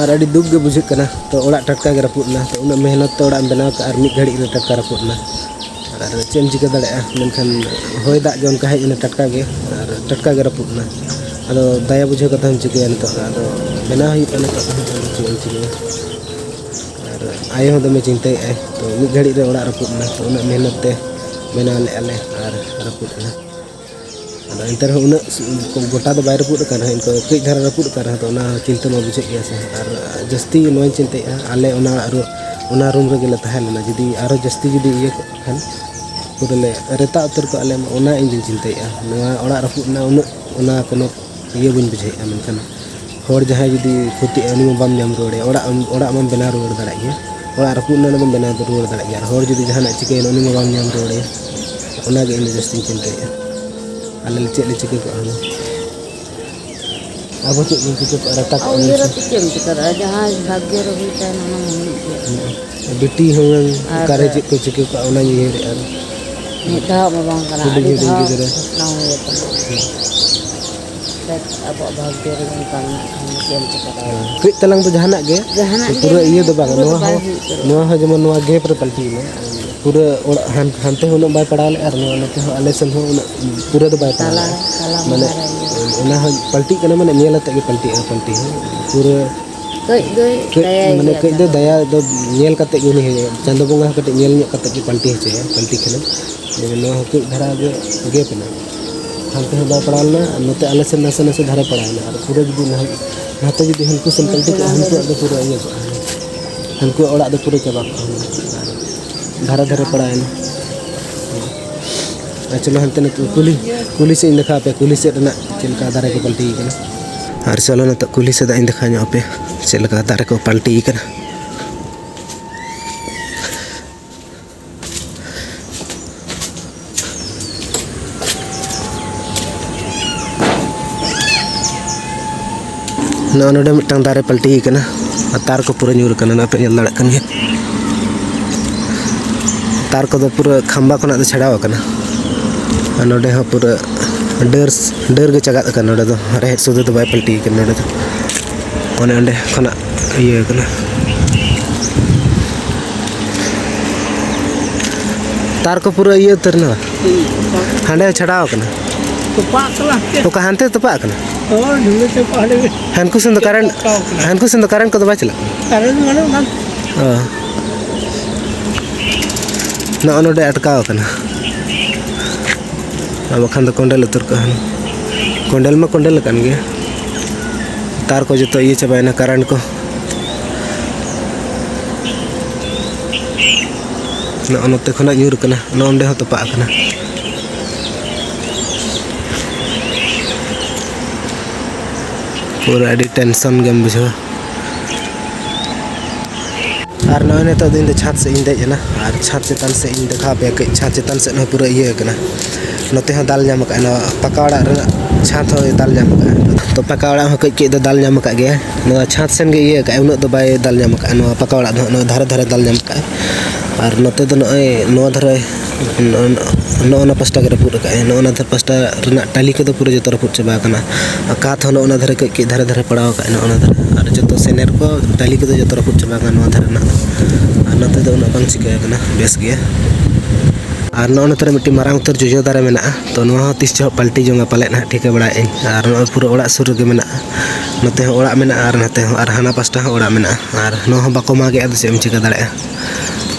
ᱟᱨ ᱟᱹᱰᱤ ᱫᱩᱠ ᱜᱮ ᱵᱩᱡᱷᱟᱹᱜ ᱠᱟᱱᱟ᱾ ᱛᱚ, ᱚᱲᱟᱜ ᱴᱟᱴᱠᱟ ᱜᱮ ᱨᱟᱹᱯᱩᱫ ᱮᱱᱟ᱾ ᱛᱚ, ᱩᱱᱟᱹᱜ ᱢᱮᱦᱱᱚᱛ ᱛᱮ ᱚᱲᱟᱜ ᱮᱢ ᱵᱮᱱᱟᱣ ᱠᱟᱜᱼᱟ ᱟᱨ ᱢᱤᱫ ᱜᱷᱟᱹᱲᱤᱡ ᱨᱮ ᱴᱟᱴᱠᱟ ᱨᱟᱹᱯᱩᱫ ᱮᱱᱟ᱾ ᱟᱨ ᱪᱮᱫ ᱮᱢ ᱪᱤᱠᱟᱹ ᱫᱟᱲᱮᱭᱟᱜᱼᱟ? ᱢᱮᱱᱠᱷᱟᱱ ᱦᱚᱭ ᱫᱟᱜ ᱜᱮ ᱚᱱᱠᱟ ᱦᱮᱡ ᱮᱱᱟ, ᱴᱟᱴᱠᱟ ᱜᱮ, ᱟᱨ ᱴᱟᱴᱠᱟ ᱜᱮ ᱨᱟᱹᱯᱩᱫ ᱮᱱᱟ᱾ ᱟᱫᱚ ᱫᱟᱭᱟ ᱵᱩᱡᱷᱟᱹᱣ ᱠᱟᱛᱮ ᱦᱚᱸᱢ ᱪᱤᱠᱟᱹᱭᱟ ᱱᱤᱛᱚᱜ ᱫᱚ? ᱟᱫᱚ ᱵᱮᱱᱟᱣ ᱦᱩᱭᱩᱜ ᱠᱟᱱᱟ ᱱᱤᱛᱚᱜ ᱫᱚ, ᱟᱫᱚ ᱪᱮᱫ ᱮᱢ ᱪᱤᱠᱟᱹᱭᱟ? ᱟᱨ ᱟᱭᱳ ᱦᱚᱸ ᱫᱚᱢᱮ ᱪᱤᱱᱛᱟᱹᱭᱮᱫᱼᱟᱭ᱾ ᱛᱚ, ᱢᱤᱫ ᱜᱷᱟᱹᱲᱤᱡ ᱨᱮ ᱚᱲᱟᱜ ᱨᱟᱹᱯᱩᱫ ᱮᱱᱟ᱾ ᱛᱚ, ᱩᱱᱟᱹᱜ ᱢᱮᱦᱱᱚᱛ ᱛᱮ ᱵᱮᱱᱟᱣ ᱞᱮᱫᱼᱟ ᱞᱮ ᱟᱨ ᱨᱟᱹᱯᱩᱫ ᱮᱱᱟ᱾ ᱟᱫᱚ ᱮᱱᱛᱮ ᱨᱮᱦᱚᱸ ᱩᱱᱟᱹᱜ ᱥᱩ-, ᱜᱚᱴᱟ ᱫᱚ ᱵᱟᱭ ᱨᱟᱹᱯᱩᱫ ᱟᱠᱟᱱ ᱨᱮᱦᱚᱸ, ᱤᱱᱠᱟᱹ ᱠᱟᱹᱡ ᱫᱷᱟᱨᱟ ᱨᱟᱹᱯᱩᱫ ᱟᱠᱟᱱ ᱨᱮᱦᱚᱸ, ᱛᱚ ᱚᱱᱟ ᱪᱤᱱᱛᱟᱹ ᱢᱟ ᱵᱩᱡᱷᱟᱹᱜ ᱜᱮᱭᱟ ᱥᱮ᱾ ᱟᱨ ᱡᱟᱹᱥᱛᱤ ᱱᱚᱣᱟᱧ ᱪᱤᱱᱛᱟᱹᱭᱮᱫᱼᱟ, ᱟᱞᱮ ᱚᱱᱟ ᱨᱩ-, ᱚᱱᱟ ᱨᱩᱢ ᱨᱮᱜᱮ ᱞᱮ ᱛᱟᱦᱮᱸ ᱞᱮᱱᱟ, ᱡᱩᱫᱤ ᱟᱨᱦᱚᱸ ᱡᱟᱹᱥᱛᱤ ᱡᱩᱫᱤ ᱤᱭᱟᱹ ᱠᱚᱜ ᱠᱷᱟᱱ, ᱯᱩᱨᱟᱹ ᱞᱮ ᱨᱮᱛᱟ ᱩᱛᱟᱹᱨ ᱠᱚᱜᱼᱟ ᱞᱮ, ᱚᱱᱟ ᱤᱧ ᱫᱩᱧ ᱪᱤᱱᱛᱟᱹᱭᱮᱫᱼᱟ᱾ ᱱᱚᱣᱟ ᱚᱲᱟᱜ ᱨᱟᱹᱯᱩᱫ ᱨᱮᱱᱟᱜ ᱩᱱᱟᱹᱜ, ᱚᱱᱟ ᱠᱳᱱᱳ ᱤᱭᱟᱹ ᱵᱟᱹᱧ ᱵᱩᱡᱷᱟᱹᱣᱮᱫᱼᱟ᱾ ᱢᱮᱱᱠᱷᱟᱱ ᱦᱚᱲ ᱡᱟᱦᱟᱸᱭ ᱡᱩᱫᱤ ᱠᱷᱚᱛᱤᱜᱼᱟ, ᱩᱱᱤ ᱢᱟ ᱵᱟᱢ ᱧᱟᱢ ᱨᱩᱣᱟᱹᱲᱮᱭᱟ᱾ ᱚᱲᱟᱜ ᱮᱢ, ᱚᱲᱟᱜ ᱢᱟᱢ ᱵᱮᱱᱟᱣ ᱨᱩᱣᱟᱹᱲ ᱫᱟᱲᱮᱭᱟᱜ ᱜᱮᱭᱟ, ᱚᱲᱟᱜ ᱨᱟᱹᱯᱩᱫ ᱮᱱᱟ, ᱚᱱᱟ ᱫᱚᱢ ᱵᱮᱱᱟᱣ ᱨᱩᱣᱟᱹᱲ ᱫᱟᱲᱮᱭᱟᱜ ᱜᱮᱭᱟ᱾ ᱟᱨ ᱦᱚᱲ ᱡᱩᱫᱤ ᱡᱟᱦᱟᱱᱟᱜ ᱪᱤᱠᱟᱹᱭᱮᱱᱟ, ᱩᱱᱤ ᱢᱟ ᱵᱟᱢ ᱧᱟᱢ ᱨᱩᱣᱟᱹᱲᱮᱭᱟ᱾ ᱚᱱᱟᱜᱮ ᱤᱧ ᱫᱚ ᱡᱟᱹᱥᱛᱤᱧ ᱪᱤᱱᱛᱟᱹᱭᱮᱫᱼᱟ, ᱟᱞᱮ ᱞᱮ ᱪᱮᱫ ᱞᱮ ᱪᱤᱠᱟᱹ ᱠᱚᱜᱼᱟ ᱦᱩᱱᱟᱹᱝ᱾ ᱟᱵᱚ ᱪᱮᱫ ᱵᱚᱱ ᱪᱤᱠᱟᱹ ᱠᱚᱜᱼᱟ, ᱨᱟᱛᱟ ᱟᱨ ᱠᱚᱜᱼᱟ ᱵᱚᱱ ᱩᱭᱦᱟᱹᱨ ᱥᱮ? ᱟᱛᱮ ᱪᱮᱫ ᱮᱢ ᱪᱤᱠᱟᱹ ᱫᱟᱲᱮᱭᱟᱜᱼᱟ? ᱡᱟᱦᱟᱸ ᱵᱷᱟᱜᱽᱭᱚ ᱨᱮ ᱦᱩᱭ ᱛᱟᱦᱮᱱᱟ, ᱚᱱᱟ ᱢᱟ ᱦᱩᱭᱩᱜ ᱜᱮᱭᱟ᱾ ᱦᱩᱸ᱾ ᱵᱤᱴᱤ ᱦᱚᱸ ᱟᱨ ᱚᱠᱟᱨᱮ ᱪᱮᱫ ᱠᱚ ᱪᱤᱠᱟᱹ ᱠᱚᱜᱼᱟ, ᱚᱱᱟᱧ ᱩᱭᱦᱟᱹᱨᱮᱫᱼᱟ᱾ ᱢᱤᱫ ᱫᱷᱟᱣ ᱢᱟ ᱵᱟᱝ ᱠᱟᱱᱟ, ᱦᱩᱰᱤᱧ ᱟᱹᱰᱤ ᱦᱩᱰᱤᱧ ᱫᱷᱟᱣ ᱜᱤᱫᱽᱨᱟᱹ᱾ ᱜᱷᱚᱴᱱᱟ ᱦᱩᱭ ᱟᱠᱟᱱᱟ᱾ ᱦᱩᱸ᱾ ᱟᱵᱚᱣᱟᱜ ᱵᱷᱟᱜᱽᱭᱚ ᱨᱮ ᱚᱱᱠᱟ ᱢᱮᱱᱟᱜ ᱠᱷᱟᱱ ᱫᱚ ᱪᱮᱫ ᱮᱢ ᱪᱤᱠᱟᱹ ᱫᱟᱲᱮᱭᱟᱜᱼᱟ? ᱠᱟᱹᱡ ᱛᱟᱞᱟᱝ ᱫᱚ ᱡᱟᱦᱟᱱᱟᱜ ᱜᱮ, ᱡᱟᱦᱟᱱᱟᱜ ᱜᱮ ᱯᱩᱨᱟᱹ ᱤᱭᱟᱹ ᱫᱚ ᱵᱟᱝ, ᱯᱩᱨᱟᱹ ᱫᱚ ᱱᱚᱣᱟ ᱵᱟᱭ ᱦᱚᱸ, ᱦᱩᱭ ᱩᱛᱟᱹᱨᱚᱜᱼᱟ᱾ ᱱᱚᱣᱟ ᱦᱚᱸ ᱡᱮᱢᱚᱱ ᱱᱚᱣᱟ ᱜᱮᱯ ᱨᱮ ᱯᱟᱞᱴᱤ ᱮᱱᱟ᱾ ᱯᱩᱨᱟᱹ ᱚᱲᱟᱜ ᱦᱟᱱ-, ᱦᱟᱱᱛᱮ ᱦᱚᱸ ᱩᱱᱟᱹᱜ ᱵᱟᱭ ᱯᱟᱲᱟᱣ ᱞᱮᱫᱼᱟ ᱟᱨ ᱱᱚᱣᱟ ᱱᱚᱛᱮ ᱦᱚᱸ ᱟᱞᱮ ᱥᱮᱱ ᱦᱚᱸ ᱩᱱᱟᱹᱜ ᱯᱩᱨᱟᱹ ᱫᱚ ᱵᱟᱭ ᱯᱟᱲᱟᱣ ᱛᱟᱞᱟ, ᱞᱮᱫᱼᱟ᱾ ᱛᱟᱞᱟ ᱢᱟᱱᱮ, ᱢᱟᱞᱟ ᱨᱮ ᱤᱭᱟᱹ᱾ ᱚᱱᱟ ᱦᱚᱸ ᱯᱟᱞᱴᱤᱜ ᱠᱟᱱᱟ, ᱢᱟᱱᱮ ᱧᱮᱞ ᱟᱛᱮᱫ ᱜᱮ ᱯᱟᱞᱴᱤᱜᱼᱟ, ᱯᱟᱞᱴᱤ ᱦᱚᱸ᱾ ᱯᱩᱨᱟᱹ ᱠᱟᱹᱡ ᱫᱚᱭ ᱠᱟᱹᱡ, ᱫᱟᱭᱟᱭ ᱢᱟᱱᱮ ᱜᱮᱭᱟ ᱠᱟᱹᱡ ᱫᱚ ᱪᱟᱸᱫᱚ ᱫᱟᱭᱟ ᱵᱚᱸᱜᱟ᱾ ᱫᱚ ᱧᱮᱞ ᱠᱟᱛᱮᱫ ᱜᱮ ᱩᱱᱤ ᱦᱚᱸ, ᱪᱟᱸᱫᱚ ᱵᱚᱸᱜᱟ ᱦᱚᱸ ᱠᱟᱹᱴᱤᱡ ᱧᱮᱞ ᱧᱚᱜ ᱠᱟᱛᱮᱫ ᱜᱮ ᱯᱟᱞᱴᱤ ᱦᱚᱪᱚᱭᱟ, ᱯᱟᱞᱴᱤ ᱠᱷᱟᱱᱮᱢ᱾ ᱡᱮ ᱱᱚᱣᱟ ᱦᱚᱸ ᱠᱟᱹᱡ ᱫᱷᱟᱨᱟ ᱜᱮ ᱜᱮᱯ ᱮᱱᱟ, ᱦᱟᱱᱛᱮ ᱦᱚᱸ ᱵᱟᱭ ᱯᱟᱲᱟᱣ ᱞᱮᱱᱟ ᱟᱨ ᱱᱚᱛᱮ ᱟᱞᱮ ᱥᱮᱱ ᱱᱟᱥᱮ ᱱᱟᱥᱮ ᱫᱷᱟᱨᱮ ᱯᱟᱲᱟᱣ ᱮᱱᱟ᱾ ᱟᱨ ᱯᱩᱨᱟᱹ ᱡᱩᱫᱤ ᱱᱟᱦᱟᱜ ᱱᱟᱛᱮ ᱡᱩᱫᱤ ᱦᱟᱹᱱᱠᱩ ᱥᱮᱱ ᱯᱟᱞᱴᱤ ᱠᱚᱜᱼᱟ, ᱦᱟᱹᱱᱠᱩᱣᱟᱜ ᱫᱚ ᱯᱩᱨᱟᱹ ᱤᱭᱟᱹ ᱠᱚᱜᱼᱟ, ᱦᱟᱹᱱᱠᱩᱣᱟᱜ ᱚᱲᱟᱜ ᱫᱚ ᱯᱩᱨᱟᱹ ᱪᱟᱵᱟ ᱠᱚᱜᱼᱟ᱾ ᱫᱷᱟᱨᱮ ᱫᱷᱟᱨᱮ ᱯᱟᱲᱟᱣ ᱮᱱᱟ᱾ ᱟᱨ ᱪᱚᱞᱚ ᱦᱟᱱᱛᱮ ᱱᱤᱛᱚᱜ ᱠᱩᱞᱦᱤ, ᱠᱩᱞᱦᱤ ᱥᱮᱫ ᱤᱧ ᱫᱮᱠᱷᱟᱣ ᱟᱯᱮᱭᱟ, ᱠᱩᱞᱦᱤ ᱥᱮᱫ ᱨᱮᱱᱟᱜ ᱪᱮᱫ ᱞᱮᱠᱟ ᱫᱟᱨᱮ ᱠᱚ ᱯᱟᱞᱴᱤ ᱠᱟᱱᱟ᱾ ᱟᱨ ᱪᱚᱞᱚ ᱱᱤᱛᱚᱜ ᱠᱩᱞᱦᱤ ᱥᱮᱫᱟᱜ ᱤᱧ ᱫᱮᱠᱷᱟᱣ ᱧᱚᱜ ᱟᱯᱮᱭᱟ, ᱪᱮᱫ ᱞᱮᱠᱟ ᱫᱟᱨᱮ ᱠᱚ ᱯᱟᱞᱴᱤ ᱠᱟᱱᱟ᱾ ᱱᱚᱜᱼᱚ ᱱᱚᱰᱮ ᱢᱤᱫᱴᱟᱝ ᱫᱟᱨᱮ ᱯᱟᱞᱴᱤ ᱠᱟᱱᱟ ᱟᱨ ᱛᱟᱨ ᱠᱚ ᱯᱩᱨᱟᱹ ᱧᱩᱨ ᱠᱟᱱᱟ, ᱱᱚᱣᱟ ᱯᱮ ᱧᱮᱞ ᱫᱟᱲᱮᱭᱟᱜ ᱠᱟᱱ ᱜᱮᱭᱟ᱾ ᱛᱟᱨ ᱠᱚᱫᱚ ᱯᱩᱨᱟᱹ ᱠᱷᱟᱢᱵᱟ ᱠᱷᱚᱱᱟᱜ ᱫᱚ ᱪᱷᱟᱲᱟᱣ ᱟᱠᱟᱱᱟ᱾ ᱟᱨ ᱱᱚᱰᱮ ᱦᱚᱸ ᱯᱩᱨᱟᱹ ᱰᱟᱹᱨ, ᱰᱟᱹᱨ ᱜᱮ ᱪᱟᱜᱟᱜ ᱠᱟᱱᱟ᱾ ᱱᱚᱰᱮ ᱫᱚ ᱨᱮᱦᱮᱫ ᱥᱩᱫᱷᱟᱹ ᱫᱚ ᱵᱟᱭ ᱯᱟᱞᱴᱤ ᱠᱟᱱᱟ᱾ ᱱᱚᱰᱮ ᱫᱚ ᱚᱱᱮ ᱚᱸᱰᱮ ᱠᱷᱚᱱᱟᱜ ᱤᱭᱟᱹ ᱠᱟᱱᱟ᱾ ᱛᱟᱨ ᱠᱚ ᱯᱩᱨᱟᱹ ᱤᱭᱟᱹ ᱩᱛᱟᱹᱨ ᱮᱱᱟ ᱵᱟᱝ? ᱦᱟᱸᱰᱮ ᱦᱚᱸ ᱪᱷᱟᱲᱟᱣ ᱠᱟᱱᱟ᱾ ᱛᱚᱯᱟᱜ ᱠᱟᱱᱟ ᱦᱟᱱᱛᱮ᱾ ᱚᱠᱟ ᱦᱟᱱᱛᱮ ᱛᱚᱯᱟᱜ ᱠᱟᱱᱟ? ᱦᱳᱭ, ᱰᱷᱩᱞᱟᱹ ᱛᱚᱯᱟᱜ ᱦᱟᱸᱰᱮ ᱜᱮ᱾ ᱦᱟᱱᱠᱩ ᱥᱮᱱ ᱫᱚ ᱠᱟᱨᱮᱱᱴ, ᱛᱚᱯᱟᱜ ᱠᱟᱱᱟ᱾ ᱦᱟᱱᱠᱩ ᱥᱮᱱ ᱫᱚ ᱠᱟᱨᱮᱱᱴ ᱠᱚᱫᱚ ᱵᱟᱭ ᱪᱟᱞᱟᱜ ᱠᱟᱱᱟ? ᱠᱟᱨᱮᱱᱴ ᱵᱟᱹᱱᱩᱜ ᱠᱷᱟᱱ᱾ ᱚ᱾ ᱱᱚᱜᱼᱚ ᱱᱚᱰᱮ ᱟᱴᱠᱟᱣ ᱟᱠᱟᱱᱟ᱾ ᱟᱨ ᱵᱟᱠᱷᱟᱱ ᱫᱚ ᱠᱚᱸᱰᱮᱞ ᱩᱛᱟᱹᱨ ᱠᱚᱜᱼᱟ ᱦᱟᱸᱜ᱾ ᱠᱚᱸᱰᱮᱞ ᱢᱟ ᱠᱚᱸᱰᱮᱞ ᱟᱠᱟᱱ ᱜᱮ᱾ ᱛᱟᱨ ᱠᱚ ᱡᱚᱛᱚ ᱤᱭᱟᱹ ᱪᱟᱵᱟᱭᱮᱱᱟ, ᱠᱟᱨᱮᱱᱴ ᱠᱚ᱾ ᱱᱚᱜᱼᱚ ᱱᱚᱛᱮ ᱠᱷᱚᱱᱟᱜ ᱧᱩᱨ ᱠᱟᱱᱟ, ᱱᱚᱜᱼᱚ ᱱᱚᱸᱰᱮ ᱦᱚᱸ ᱛᱚᱯᱟᱜ ᱟᱠᱟᱱᱟ᱾ ᱯᱩᱨᱟᱹ ᱟᱹᱰᱤ tension ᱜᱮᱢ ᱵᱩᱡᱷᱟᱹᱣᱟ᱾ ᱟᱨ ᱱᱚᱜᱼᱚᱭ ᱱᱤᱛᱚᱜ ᱫᱚ ᱤᱧ ᱫᱚ ᱪᱷᱟᱸᱫᱽ ᱥᱮᱫ ᱤᱧ ᱫᱮᱡ ᱮᱱᱟ, ᱟᱨ ᱪᱷᱟᱸᱫᱽ ᱪᱮᱛᱟᱱ ᱥᱮᱫ ᱤᱧ ᱫᱮᱠᱷᱟᱣ ᱟᱯᱮᱭᱟ ᱠᱟᱹᱡ᱾ ᱪᱷᱟᱸᱫᱽ ᱪᱮᱛᱟᱱ ᱥᱮᱫ ᱦᱚᱸ ᱯᱩᱨᱟᱹ ᱤᱭᱟᱹ ᱟᱠᱟᱱᱟ, ᱱᱚᱛᱮ ᱦᱚᱸ ᱫᱟᱞ ᱧᱟᱢ ᱟᱠᱟᱫᱼᱟ᱾ ᱱᱚᱣᱟ ᱯᱟᱠᱟ ᱚᱲᱟᱜ ᱨᱮᱱᱟᱜ ᱪᱷᱟᱸᱫᱽ ᱦᱚᱸᱭ ᱫᱟᱞ ᱧᱟᱢ ᱟᱠᱟᱫᱼᱟ᱾ ᱛᱚ, ᱯᱟᱠᱟ ᱚᱲᱟᱜ ᱦᱚᱸ ᱠᱟᱹᱡ ᱠᱟᱹᱡ ᱫᱚ ᱫᱟᱞ ᱧᱟᱢ ᱟᱠᱟᱫ ᱜᱮᱭᱟ᱾ ᱱᱚᱣᱟ ᱪᱷᱟᱸᱫᱽ ᱥᱮᱱ ᱜᱮ ᱤᱭᱟᱹ ᱟᱠᱟᱫᱼᱟᱭ, ᱩᱱᱟᱹᱜ ᱫᱚ ᱵᱟᱭ ᱫᱟᱞ ᱧᱟᱢ ᱟᱠᱟᱫᱼᱟ᱾ ᱱᱚᱣᱟ ᱯᱟᱠᱟ ᱚᱲᱟᱜ ᱫᱚ ᱦᱟᱸᱜ ᱱᱚᱣᱟ ᱫᱷᱟᱨᱮ ᱫᱷᱟᱨᱮ ᱫᱟᱞ ᱧᱟᱢ ᱟᱠᱟᱫᱼᱟᱭ᱾ ᱟᱨ ᱱᱚᱛᱮ ᱫᱚ ᱱᱚᱜᱼᱚᱭ ᱱᱚᱣᱟ ᱫᱷᱟᱨᱮ, ᱱᱚᱜᱼᱚ ᱱᱚᱣᱟ ᱯᱟᱥᱴᱟ ᱜᱮ ᱨᱟᱹᱯᱩᱫ ᱟᱠᱟᱫᱼᱟᱭ᱾ ᱱᱚᱜᱼᱚ ᱱᱚᱣᱟ ᱫᱷᱟᱨᱮ ᱯᱟᱥᱴᱟ ᱨᱮᱱᱟᱜ ᱴᱟᱹᱞᱤ ᱠᱚᱫᱚ ᱯᱩᱨᱟᱹ ᱡᱚᱛᱚ ᱨᱟᱹᱯᱩᱫ ᱪᱟᱵᱟ ᱟᱠᱟᱱᱟ᱾ ᱟᱨ ᱠᱟᱸᱛ ᱦᱚᱸ ᱱᱚᱜᱼᱚ ᱱᱚᱣᱟ ᱫᱷᱟᱨᱮ ᱠᱟᱹᱡ ᱠᱟᱹᱡ ᱫᱷᱟᱨᱮ ᱫᱷᱟᱨᱮ ᱯᱟᱲᱟᱣ ᱟᱠᱟᱫᱼᱟᱭ, ᱱᱚᱜᱼᱚ ᱱᱚᱣᱟ ᱫᱷᱟᱨᱮ᱾ ᱟᱨ ᱡᱚᱛᱚ ᱥᱮᱱᱮᱨ ᱠᱚ, ᱴᱟᱹᱞᱤ ᱠᱚᱫᱚ ᱡᱚᱛᱚ ᱨᱟᱹᱯᱩᱫ ᱪᱟᱵᱟ ᱟᱠᱟᱱᱟ ᱱᱚᱣᱟ ᱫᱷᱟᱨᱮ ᱨᱮᱱᱟᱜ ᱫᱚ᱾ ᱟᱨ ᱱᱚᱛᱮ ᱫᱚ ᱩᱱᱟᱹᱜ ᱵᱟᱝ ᱪᱤᱠᱟᱹ ᱟᱠᱟᱱᱟ, ᱵᱮᱥ ᱜᱮᱭᱟ᱾ ᱟᱨ ᱱᱚᱜᱼᱚ ᱱᱚᱛᱮ ᱨᱮ ᱢᱤᱫᱴᱤᱡ ᱢᱟᱨᱟᱝ ᱩᱛᱟᱹᱨ ᱡᱚᱡᱚ ᱫᱟᱨᱮ ᱢᱮᱱᱟᱜᱼᱟ, ᱛᱚ ᱱᱚᱣᱟ ᱦᱚᱸ ᱛᱤᱥ ᱪᱚ ᱦᱟᱸᱜ ᱯᱟᱞᱴᱤ ᱡᱚᱝᱟ ᱯᱟᱞᱮᱫ ᱦᱟᱸᱜ, ᱴᱷᱤᱠᱟᱹ ᱵᱟᱲᱟᱭᱮᱫ ᱟᱹᱧ᱾ ᱟᱨ ᱱᱚᱜᱼᱚᱭ ᱯᱩᱨᱟᱹ ᱚᱲᱟᱜ ᱥᱩᱨ ᱨᱮᱜᱮ ᱢᱮᱱᱟᱜᱼᱟ, ᱱᱚᱛᱮ ᱦᱚᱸ ᱚᱲᱟᱜ ᱢᱮᱱᱟᱜᱼᱟ ᱟᱨ ᱱᱚᱛᱮ ᱦᱚᱸ, ᱟᱨ ᱦᱟᱱᱟ ᱯᱟᱥᱴᱟ ᱦᱚᱸ ᱚᱲᱟᱜ ᱢᱮᱱᱟᱜᱼᱟ᱾ ᱟᱨ ᱱᱚᱣᱟ ᱦᱚᱸ ᱵᱟᱠᱚ ᱢᱟᱜᱮᱜᱼᱟ, ᱟᱫᱚ ᱪᱮᱫ ᱮᱢ ᱪᱤᱠᱟᱹ ᱫᱟᱲᱮᱭᱟᱜᱼᱟ?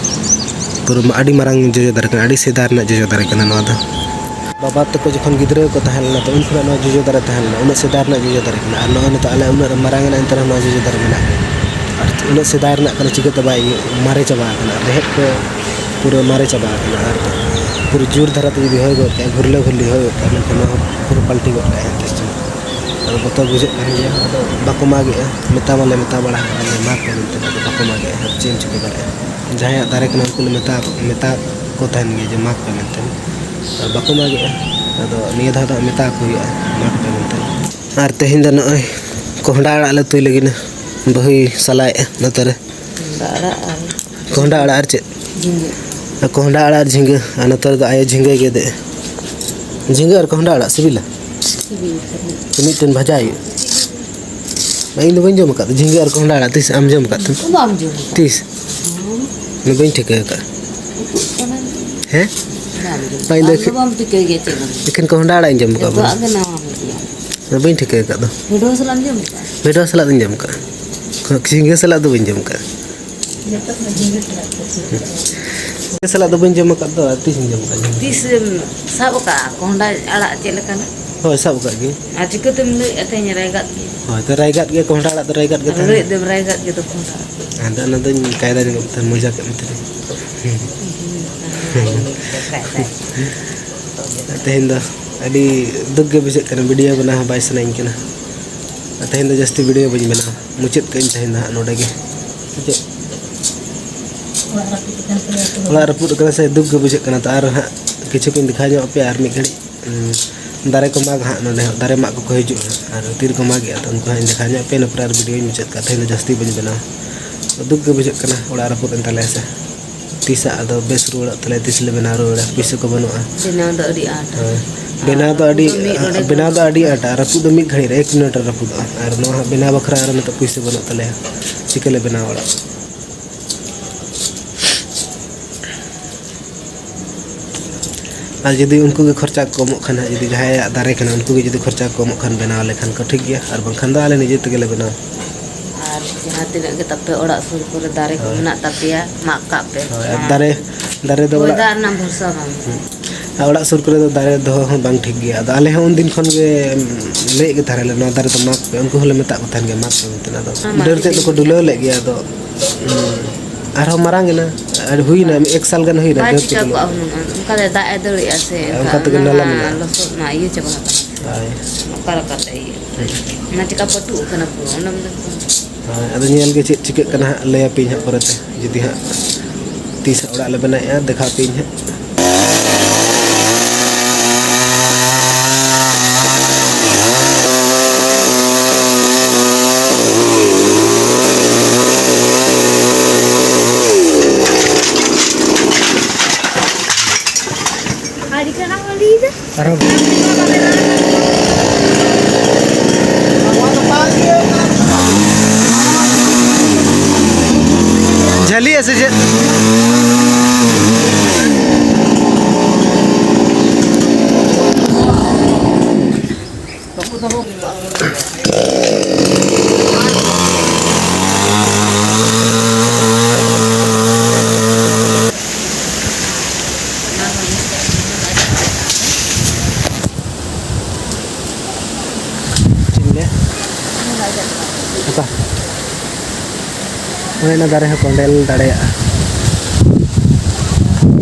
ᱯᱩᱨᱟᱹ ᱟᱹᱰᱤ ᱢᱟᱨᱟᱝ ᱡᱚᱡᱚ ᱫᱟᱨᱮ ᱠᱟᱱᱟ, ᱟᱹᱰᱤ ᱥᱮᱫᱟᱭ ᱨᱮᱱᱟᱜ ᱡᱚᱡᱚ ᱫᱟᱨᱮ ᱠᱟᱱᱟ ᱱᱚᱣᱟ ᱫᱚ᱾ ᱵᱟᱵᱟ ᱛᱟᱠᱚ ᱡᱚᱠᱷᱚᱱ ᱜᱤᱫᱽᱨᱟᱹ ᱠᱚ ᱛᱟᱦᱮᱸ ᱞᱮᱱᱟ, ᱛᱚ ᱩᱱ ᱠᱷᱚᱱᱟᱜ ᱱᱚᱣᱟ ᱡᱚᱡᱚ ᱫᱟᱨᱮ ᱛᱟᱦᱮᱸ ᱞᱮᱱᱟ, ᱩᱱᱟᱹᱜ ᱥᱮᱫᱟᱭ ᱨᱮᱱᱟᱜ ᱡᱚᱡᱚ ᱫᱟᱨᱮ ᱠᱟᱱᱟ᱾ ᱟᱨ ᱱᱚᱜᱼᱚᱭ ᱱᱤᱛᱚᱜ ᱟᱞᱮ ᱩᱱᱟᱹᱜ ᱢᱟᱨᱟᱝ ᱮᱱᱟ, ᱮᱱᱛᱮ ᱨᱮᱦᱚᱸ ᱱᱚᱣᱟ ᱡᱚᱡᱚ ᱫᱟᱨᱮ ᱢᱮᱱᱟᱜ ᱜᱮᱭᱟ᱾ ᱟᱨ ᱩᱱᱟᱹᱜ ᱥᱮᱫᱟᱭ ᱨᱮᱱᱟᱜ ᱠᱟᱱᱟ, ᱪᱤᱠᱟᱹᱛᱮ ᱵᱟᱭ ᱤᱭᱟᱹᱜ? ᱢᱟᱨᱮ ᱪᱟᱵᱟ ᱟᱠᱟᱱᱟ, ᱨᱮᱦᱮᱫ ᱠᱚ ᱯᱩᱨᱟᱹ ᱢᱟᱨᱮ ᱪᱟᱵᱟ ᱟᱠᱟᱱᱟ᱾ ᱟᱨ ᱯᱩᱨᱟᱹ ᱡᱳᱨ ᱫᱷᱟᱨᱟ ᱛᱮ ᱡᱩᱫᱤ ᱦᱚᱭ ᱜᱚᱫ ᱠᱟᱜᱼᱟ, ᱜᱷᱩᱨᱞᱟᱹ ᱜᱷᱩᱨᱞᱤ ᱦᱚᱭ ᱜᱚᱫ ᱠᱟᱜᱼᱟ, ᱢᱮᱱᱠᱷᱟᱱ ᱱᱚᱣᱟ ᱦᱚᱸ ᱯᱩᱨᱟᱹ ᱯᱟᱞᱴᱤ ᱜᱚᱫ ᱠᱟᱜᱼᱟᱭ ᱛᱤᱥ ᱪᱚᱝ᱾ ᱟᱫᱚ ᱵᱚᱛᱚᱨ ᱵᱩᱡᱷᱟᱹᱜ ᱠᱟᱱ ᱜᱮᱭᱟ, ᱟᱫᱚ ᱵᱟᱠᱚ ᱢᱟᱜᱮᱜᱼᱟ᱾ ᱢᱮᱛᱟ ᱢᱟᱞᱮ ᱢᱮᱛᱟ ᱵᱟᱲᱟ ᱟᱠᱟᱫ ᱠᱚᱣᱟ, ᱢᱟᱜᱽ ᱯᱮ ᱢᱮᱱᱛᱮ, ᱟᱫᱚ ᱵᱟᱠᱚ ᱢᱟᱜᱮᱜᱼᱟ᱾ ᱟᱫᱚ ᱪᱮᱫ ᱮᱢ ᱪᱤᱠᱟᱹ ᱫᱟᱲᱮᱭᱟᱜᱼᱟ? ᱡᱟᱦᱟᱸᱭᱟᱜ ᱫᱟᱨᱮ ᱠᱟᱱᱟ, ᱩᱱᱠᱩ ᱞᱮ ᱢᱮᱛᱟ, ᱢᱮᱛᱟ ᱠᱚ ᱛᱟᱦᱮᱱ ᱜᱮᱭᱟ ᱡᱮ, "ᱢᱟᱜᱽ ᱯᱮ" ᱢᱮᱱᱛᱮ, ᱟᱨ ᱵᱟᱠᱚ ᱢᱟᱜᱮᱜᱼᱟ᱾ ᱟᱫᱚ ᱱᱤᱭᱟᱹ ᱫᱷᱟᱣ ᱫᱚ ᱢᱮᱛᱟ ᱠᱚ ᱦᱩᱭᱩᱜᱼᱟ, "ᱢᱟᱜᱽ ᱯᱮ" ᱢᱮᱱᱛᱮ᱾ ᱟᱨ ᱛᱮᱦᱮᱧ ᱫᱚ ᱱᱚᱜᱼᱚᱭ ᱠᱚᱸᱦᱰᱟ ᱟᱲᱟᱜ ᱞᱮ ᱩᱛᱩᱭ ᱞᱟᱹᱜᱤᱫ, ᱵᱟᱹᱦᱩᱭ ᱥᱟᱞᱟᱭᱮᱜᱼᱟ ᱱᱚᱛᱮ ᱨᱮ᱾ ᱠᱚᱸᱦᱰᱟ ᱟᱲᱟᱜ ᱟᱨ ᱪᱮᱫ? ᱡᱷᱤᱸᱜᱟᱹ᱾ ᱠᱚᱸᱦᱰᱟ ᱟᱲᱟᱜ ᱟᱨ ᱡᱷᱤᱸᱜᱟᱹ, ᱟᱨ ᱱᱚᱛᱮ ᱨᱮᱫᱚ ᱟᱭᱳ ᱡᱷᱤᱸᱜᱟᱹ ᱜᱮᱫᱮᱜᱼᱟ᱾ ᱡᱷᱤᱸᱜᱟᱹ ᱟᱨ ᱠᱚᱸᱦᱰᱟ ᱟᱲᱟᱜ ᱥᱤᱵᱤᱞᱟ? ᱥᱤᱵᱤᱞ ᱜᱮ᱾ ᱢᱤᱫᱴᱮᱱ ᱵᱷᱟᱡᱟ ᱦᱩᱭᱩᱜᱼᱟ᱾ ᱤᱧ ᱫᱚ ᱵᱟᱹᱧ ᱡᱚᱢ ᱟᱠᱟᱫ ᱡᱷᱤᱸᱜᱟᱹ ᱟᱨ ᱠᱚᱸᱦᱰᱟ ᱟᱲᱟᱜ᱾ ᱛᱤᱥ ᱟᱢ ᱡᱚᱢ ᱟᱠᱟᱫ ᱛᱮᱢ? ᱵᱟᱢ ᱡᱚᱢ ᱟᱠᱟᱫ᱾ ᱛᱤᱥ? ᱤᱧ ᱵᱟᱹᱧ ᱴᱷᱤᱠᱟᱹ ᱟᱠᱟᱫ᱾ ᱩᱛᱩᱜ ᱠᱟᱱᱟ᱾ ᱦᱮᱸ? ᱵᱟᱢ ᱡᱚᱢ ᱵᱟᱝ, ᱤᱧ ᱫᱚ ᱟᱢ ᱫᱚ ᱮᱠᱷᱮᱱ, ᱵᱟᱢ ᱴᱷᱤᱠᱟᱹᱭ ᱜᱮᱭᱟ ᱪᱮᱫ ᱦᱚᱸ᱾ ᱮᱠᱷᱮᱱ ᱠᱚᱸᱦᱰᱟ ᱟᱲᱟᱜ ᱤᱧ ᱡᱚᱢ ᱟᱠᱟᱫ᱾ ᱡᱚᱛᱚᱣᱟᱜ ᱵᱚᱞᱮ᱾ ᱜᱮ ᱱᱟᱣᱟ ᱜᱮ ᱞᱟᱹᱭᱟ᱾ ᱟᱫᱚ ᱵᱟᱹᱧ ᱴᱷᱤᱠᱟᱹ ᱟᱠᱟᱫ ᱫᱚ᱾ ᱵᱷᱤᱰᱣᱟ ᱥᱟᱞᱟᱜ ᱮᱢ ᱡᱚᱢ ᱟᱠᱟᱫᱼᱟ? ᱵᱷᱤᱰᱣᱟ ᱥᱟᱞᱟᱜ ᱫᱚᱧ ᱡᱚᱢ ᱟᱠᱟᱫᱼᱟ᱾ ᱡᱷᱤᱸᱜᱟᱹ ᱥᱟᱞᱟᱜ ᱫᱚ ᱵᱟᱹᱧ ᱡᱚᱢ ᱟᱠᱟᱫᱼᱟ᱾ ᱡᱷᱤᱸᱜᱟᱹ ᱥᱟᱞᱟᱜ ᱫᱚ ᱵᱟᱹᱧ ᱡᱚᱢ ᱟᱠᱟᱫ ᱫᱚ, ᱟᱨ ᱛᱤᱥ ᱤᱧ ᱡᱚᱢ ᱟᱠᱟᱫᱼᱟ ᱡᱷᱤᱸᱜᱟᱹ? ᱛᱤᱥ ᱮᱢ ᱥᱟᱵ ᱟᱠᱟᱫᱼᱟ ᱠᱚᱸᱦᱰᱟ ᱟᱲᱟᱜ ᱪᱮᱫ ᱞᱮᱠᱟᱱᱟ? ᱦᱳᱭ, ᱥᱟᱵ ᱟᱠᱟᱫ ᱜᱤᱭᱟᱹᱧ᱾ ᱟᱨ ᱪᱤᱠᱟᱹᱛᱮᱢ ᱞᱟᱹᱭᱮᱫ ᱛᱟᱦᱮᱸᱧ ᱨᱟᱭᱜᱟᱫ ᱜᱮ? ᱦᱳᱭ, ᱛᱚ ᱨᱟᱭᱜᱟᱫ ᱜᱮ, ᱠᱚᱸᱦᱰᱟ ᱟᱲᱟᱜ ᱫᱚ ᱨᱟᱭᱜᱟᱫ ᱜᱮ ᱟᱨ ᱛᱟᱦᱮᱱᱟ᱾ ᱞᱟᱹᱭᱮᱫ ᱫᱚᱢ ᱨᱟᱭᱜᱟᱫ ᱜᱮ ᱫᱚ ᱠᱚᱸᱦᱰᱟ ᱟᱲᱟᱜ᱾ ᱟᱫᱚ ᱚᱱᱟ ᱫᱚᱧ ᱠᱟᱭᱫᱟ ᱧᱚᱜ ᱛᱮ ᱢᱚᱡᱟ ᱠᱮᱫ ᱢᱮ ᱛᱟᱦᱮᱸ᱾ ᱦᱩᱸ᱾ ᱛᱮᱦᱮᱧ ᱫᱚ ᱟᱹᱰᱤ ᱫᱩᱠ ᱜᱮ ᱵᱩᱡᱷᱟᱹᱜ ᱠᱟᱱᱟ, ᱵᱷᱤᱰᱤᱭᱳ ᱵᱮᱱᱟᱣ ᱦᱚᱸ ᱵᱟᱭ ᱥᱟᱱᱟᱧ ᱠᱟᱱᱟ᱾ ᱟᱨ ᱛᱮᱦᱮᱧ ᱫᱚ ᱡᱟᱹᱥᱛᱤ ᱵᱷᱤᱰᱤᱭᱳ ᱵᱟᱹᱧ ᱵᱮᱱᱟᱣᱟ, ᱢᱩᱪᱟᱹᱫ ᱠᱟᱜ ᱟᱹᱧ ᱛᱮᱦᱮᱧ ᱫᱚ ᱦᱟᱸᱜ ᱱᱚᱰᱮ ᱜᱮ᱾ ᱪᱮᱫ? ᱚᱲᱟᱜ ᱨᱟᱹᱯᱩᱫ ᱟᱠᱟᱱᱟ ᱥᱮ, ᱫᱩᱠ ᱜᱮ ᱵᱩᱡᱷᱟᱹᱜ ᱠᱟᱱᱟ᱾ ᱛᱚ ᱟᱨ ᱦᱟᱸᱜ ᱠᱤᱪᱷᱩ ᱠᱚᱧ ᱫᱮᱠᱷᱟᱣ ᱧᱚᱜ ᱟᱯᱮᱭᱟ ᱟᱨ ᱢᱤᱫ ᱜᱷᱟᱹᱲᱤᱡ᱾ ᱩᱸ, ᱫᱟᱨᱮ ᱠᱚ ᱢᱟᱜᱽ ᱦᱟᱸᱜ ᱱᱚᱰᱮ ᱦᱚᱸ, ᱫᱟᱨᱮ ᱢᱟᱜ ᱠᱚᱠᱚ ᱦᱤᱡᱩᱜᱼᱟ ᱦᱟᱸᱜ, ᱟᱨ ᱛᱤ ᱨᱮᱠᱚ ᱢᱟᱜᱮᱜᱼᱟ, ᱛᱚ ᱩᱱᱠᱩ ᱦᱟᱸᱜ ᱤᱧ ᱫᱮᱠᱷᱟᱣ ᱧᱚᱜ ᱟᱯᱮᱭᱟ ᱤᱱᱟᱹ ᱯᱚᱨᱮ ᱟᱨ ᱵᱷᱤᱰᱤᱭᱳᱧ ᱢᱩᱪᱟᱹᱫ ᱠᱟᱜᱼᱟ᱾ ᱛᱮᱦᱮᱧ ᱫᱚ ᱡᱟᱹᱥᱛᱤ ᱵᱟᱹᱧ ᱵᱮᱱᱟᱣᱟ, ᱫᱩᱠ ᱜᱮ ᱵᱩᱡᱷᱟᱹᱜ ᱠᱟᱱᱟ ᱚᱲᱟᱜ ᱨᱟᱹᱯᱩᱫ ᱮᱱ ᱛᱟᱞᱮᱭᱟ ᱥᱮ᱾ ᱛᱤᱥ ᱦᱟᱸᱜ ᱟᱫᱚ ᱵᱮᱥ ᱨᱩᱣᱟᱹᱲᱚᱜ ᱛᱟᱞᱮᱭᱟ, ᱛᱤᱥ ᱞᱮ ᱵᱮᱱᱟᱣ ᱨᱩᱣᱟᱹᱲᱟ, ᱯᱩᱭᱥᱟᱹ ᱠᱚ ᱵᱟᱹᱱᱩᱜᱼᱟ᱾ ᱵᱮᱱᱟᱣ ᱫᱚ ᱟᱹᱰᱤ ᱟᱸᱴ᱾ ᱦᱳᱭ᱾ ᱵᱮᱱᱟᱣ ᱫᱚ ᱟᱹᱰᱤ, ᱨᱟᱹᱯᱩᱫ ᱫᱚ ᱢᱤᱫ ᱜᱷᱟᱹᱲᱤᱡ ᱨᱮ ᱵᱮᱱᱟᱣ ᱫᱚ ᱟᱹᱰᱤ ᱟᱸᱴᱟ, ᱨᱟᱹᱯᱩᱫ ᱫᱚ ᱢᱤᱫ ᱜᱷᱟᱹᱲᱤᱡ ᱨᱮ ᱮᱠ ᱢᱤᱱᱤᱴ ᱨᱮ ᱨᱟᱹᱯᱩᱫᱚᱜᱼᱟ᱾ ᱟᱨ ᱱᱚᱣᱟ ᱦᱟᱸᱜ ᱵᱮᱱᱟᱣ ᱵᱟᱠᱷᱨᱟ ᱟᱨ ᱱᱤᱛᱚᱜ ᱯᱩᱭᱥᱟᱹ ᱵᱟᱹᱱᱩᱜ ᱛᱟᱞᱮᱭᱟ, ᱪᱤᱠᱟᱹ ᱞᱮ ᱵᱮᱱᱟᱣᱟ ᱚᱲᱟᱜ? ᱟᱨ ᱡᱩᱫᱤ ᱩᱱᱠᱩ ᱜᱮ ᱠᱷᱚᱨᱪᱟ ᱠᱚ ᱮᱢᱚᱜ ᱠᱷᱟᱱ ᱦᱟᱸᱜ, ᱡᱩᱫᱤ ᱡᱟᱦᱟᱸᱭᱟᱜ ᱫᱟᱨᱮ ᱠᱟᱱᱟ, ᱩᱱᱠᱩ ᱜᱮ ᱡᱩᱫᱤ ᱠᱷᱚᱨᱪᱟ ᱠᱚ ᱮᱢᱚᱜ ᱠᱷᱟᱱ, ᱵᱮᱱᱟᱣ ᱟᱞᱮ ᱠᱷᱟᱱ ᱠᱚ ᱴᱷᱤᱠ ᱜᱮᱭᱟ, ᱟᱨ ᱵᱟᱝᱠᱷᱟᱱ ᱫᱚ ᱟᱞᱮ ᱱᱤᱡᱮ ᱛᱮᱜᱮ ᱞᱮ ᱵᱮᱱᱟᱣᱟ᱾ ᱟᱨ ᱡᱟᱦᱟᱸ ᱛᱤᱱᱟᱹᱜ ᱜᱮ ᱛᱟᱯᱮ ᱚᱲᱟᱜ ᱥᱩᱨ ᱠᱚᱨᱮ ᱫᱟᱨᱮ ᱠᱚ ᱦᱳᱭ᱾ ᱢᱮᱱᱟᱜ ᱛᱟᱯᱮᱭᱟ, ᱢᱟᱜ ᱠᱟᱜ ᱯᱮ᱾ ᱦᱳᱭ, ᱟᱨ ᱢᱟᱲᱟᱝ ᱫᱟᱨᱮ, ᱫᱟᱨᱮ ᱫᱚ ᱦᱚᱭ ᱚᱲᱟᱜ ᱫᱟᱜ ᱨᱮᱱᱟᱜ ᱵᱷᱚᱨᱥᱟ ᱵᱟᱝ᱾ ᱦᱩᱸ᱾ ᱟᱨ ᱚᱲᱟᱜ ᱥᱩᱨ ᱠᱚᱨᱮ ᱫᱚ ᱫᱟᱨᱮ ᱫᱚᱦᱚ ᱦᱚᱸ ᱵᱟᱝ ᱴᱷᱤᱠ ᱜᱮᱭᱟ᱾ ᱟᱫᱚ ᱟᱞᱮ ᱦᱚᱸ ᱩᱱᱫᱤᱱ ᱠᱷᱚᱱ ᱜᱮ ᱞᱟᱹᱭᱮᱫ ᱜᱮ ᱛᱟᱦᱮᱸ ᱞᱮ, "ᱱᱚᱣᱟ ᱫᱟᱨᱮ ᱫᱚ ᱢᱟᱜᱽ ᱯᱮ", ᱩᱱᱠᱩ ᱦᱚᱸᱞᱮ ᱢᱮᱛᱟᱜ ᱠᱚ ᱛᱟᱦᱮᱱ ᱜᱮᱭᱟ, "ᱢᱟᱜᱽ ᱯᱮ" ᱢᱮᱱᱛᱮ᱾ ᱟᱫᱚ ᱚᱱᱟ ᱢᱟ ᱰᱟᱹᱨ ᱟᱹᱰᱤ ᱛᱮᱫ ᱫᱚᱠᱚ ᱰᱷᱤᱞᱟᱹᱣ ᱞᱮᱫ ᱜᱮᱭᱟ, ᱟᱫᱚ, ᱦᱩᱸ, ᱟᱨᱦᱚᱸ ᱢᱟᱨᱟᱝ ᱮᱱᱟ, ᱟᱨ ᱦᱩᱭᱱᱟ, ᱮᱠ ᱥᱟᱞ ᱜᱟᱱ ᱦᱩᱭᱱᱟ, ᱵᱟᱭ ᱰᱟᱹᱨ ᱛᱮ ᱪᱤᱠᱟ ᱰᱷᱤᱞᱟᱹᱣ᱾ ᱠᱚᱜᱼᱟ ᱦᱩᱱᱟᱹᱝ, ᱚᱱᱠᱟ ᱛᱮ ᱫᱟᱜ ᱮ ᱫᱟᱹᱲᱮᱜᱼᱟ ᱥᱮ, ᱦᱳᱭ, ᱮᱱᱠᱷᱟᱱ ᱚᱱᱠᱟ ᱛᱮᱜᱮ ᱚᱱᱟ ᱱᱟᱞᱟ ᱢᱟ ᱢᱮᱱᱟᱜᱼᱟ᱾ ᱞᱚᱥᱚᱫ ᱢᱟ ᱤᱭᱟᱹ ᱪᱟᱵᱟ ᱟᱠᱟᱱᱟ᱾ ᱦᱳᱭ᱾ ᱚᱠᱟ ᱞᱮᱠᱟᱛᱮ ᱤᱭᱟᱹ? ᱦᱩᱸ᱾ ᱚᱱᱟ ᱪᱤᱠᱟ ᱯᱟᱹᱴᱩᱜ ᱟᱠᱟᱱᱟ ᱯᱩᱨᱟᱹ, ᱚᱸᱰᱮᱢ ᱧᱮᱞ ᱠᱚᱣᱟ᱾ ᱦᱳᱭ, ᱟᱫᱚ ᱧᱮᱞ ᱜᱮ ᱪᱮᱫ ᱪᱤᱠᱟᱹᱜ ᱠᱟᱱᱟ ᱦᱟᱸᱜ, ᱞᱟᱹᱭ ᱟᱯᱮᱭᱟᱹᱧ ᱦᱟᱸᱜ ᱯᱚᱨᱮᱛᱮ, ᱡᱩᱫᱤ ᱦᱟᱸᱜ ᱛᱤᱥ ᱦᱟᱸᱜ ᱚᱲᱟᱜ ᱞᱮ ᱵᱮᱱᱟᱣᱮᱫᱼᱟ, ᱫᱮᱠᱷᱟᱣ ᱟᱯᱮᱭᱟᱹᱧ ᱦᱟᱸᱜ᱾ ᱟᱹᱰᱤ ᱪᱮᱦᱨᱟ ᱦᱚᱸ ᱞᱟᱹᱭᱫᱟ᱾ ᱟᱨᱦᱚᱸ ᱡᱷᱟᱹᱞᱤᱜᱼᱟ ᱥᱮ ᱪᱮᱫ? ᱪᱮᱫ ᱤᱧ ᱞᱟᱹᱭᱟ? ᱚᱠᱟ? ᱦᱳᱭ, ᱚᱱᱟ ᱫᱟᱨᱮ ᱦᱚᱸ ᱠᱚᱸᱰᱮᱞ ᱫᱟᱲᱮᱭᱟᱜᱼᱟ᱾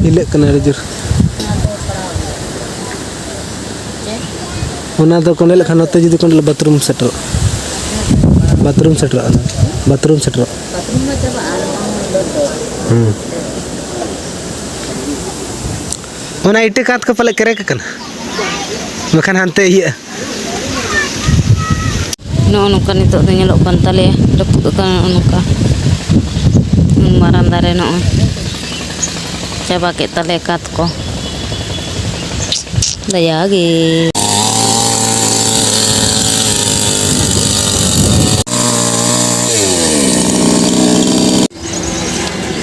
ᱦᱤᱞᱟᱹᱜ ᱠᱟᱱᱟ ᱟᱹᱰᱤ ᱡᱳᱨ᱾ ᱚᱱᱟ ᱫᱚ ᱠᱚᱸᱰᱮᱞ ᱞᱮᱠᱷᱟᱱ ᱱᱚᱛᱮ ᱡᱩᱫᱤ ᱠᱚᱸᱰᱮᱞ ᱵᱟᱛᱷᱨᱩᱢ ᱥᱮᱴᱮᱨᱚᱜᱼᱟ᱾ ᱵᱟᱛᱷᱨᱩᱢ ᱥᱮᱴᱮᱨᱚᱜᱼᱟ ᱚᱱᱟ᱾ ᱵᱟᱛᱷᱨᱩᱢ ᱥᱮᱴᱮᱨᱚᱜᱼᱟ᱾ ᱦᱩᱸ᱾ ᱚᱱᱟ ᱤᱴᱟᱹ ᱠᱟᱸᱛ ᱠᱚ ᱯᱟᱞᱮ ᱠᱨᱮᱠ ᱟᱠᱟᱱᱟ᱾ ᱵᱟᱠᱷᱟᱱ ᱦᱟᱱᱛᱮ ᱤᱭᱟᱹᱜᱼᱟ᱾ ᱱᱚᱜᱼᱚ ᱱᱚᱝᱠᱟ ᱱᱤᱛᱚᱜ ᱫᱚ ᱧᱮᱞᱚᱜ ᱠᱟᱱ ᱛᱟᱞᱮᱭᱟ, ᱨᱟᱹᱯᱩᱫ ᱟᱠᱟᱱᱟ ᱱᱚᱜᱼᱚ ᱱᱚᱝᱠᱟ᱾ ᱩᱱ ᱢᱟᱨᱟᱝ ᱫᱟᱨᱮ ᱱᱚᱜᱼᱚᱭ ᱪᱟᱵᱟ ᱠᱮᱫ ᱛᱟᱞᱮ ᱠᱟᱸᱛ ᱠᱚ᱾ ᱫᱟᱭᱟ ᱜᱮ᱾